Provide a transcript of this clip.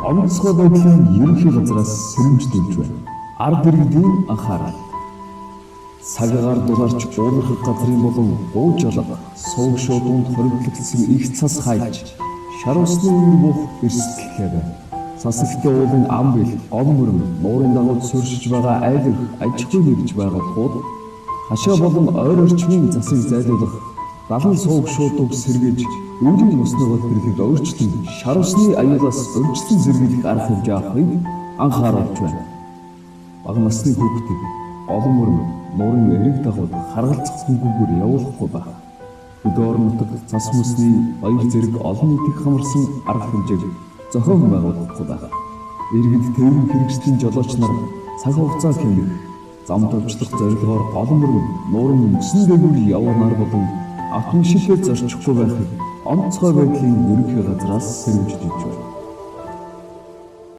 Онцгой байдлын ерөнхий газраас сэрэмжлүүлж байна. Ард иргэдийн анхаарал. Цагаагаар дулаарч уулархаг газрын болон гууж алга, сувг шуудуунд хоригдлогдсон их цас хайж, шар усны үер буух эрсдэлтэй байна. Цас ихтэй уулын ам бэл, гол мөрөн, нуурын дагууд суурьшиж байгаа айл өрх аж ахуй нэгж байгууллагууд хашаа болон ойр орчмын засыг зайлуулах далан сувг шуудууг сэргээж үрийн усны гол гэрлийг өөрчлөн шар усны аюулаас урьдчилан сэргийлэх арга хэмжээ авахыг анхааруулж байна. Бага насны хүүхдийг олон мөрөн, нуурын эрэг дагууд харгалзах хүнгүүгээр явуулахгүй байх. Хөдөө орон нутагт цас мөсний баяр зэрэг олон нийтийг хамарсан арга хэмжээг зохион байгуулахгүй байх. Иргэд тээврийн хэрэгслийн жолооч нар цаг хугацаа хэмнэх, зам товчлох зорилгоор олон мөрөн, нуурын мөсөн дээгүүр явуунаар болон автомашинтай зорчихгүй байхыг онцгой байдлын ерөнхий газраас сэрэмжлүүлж байна.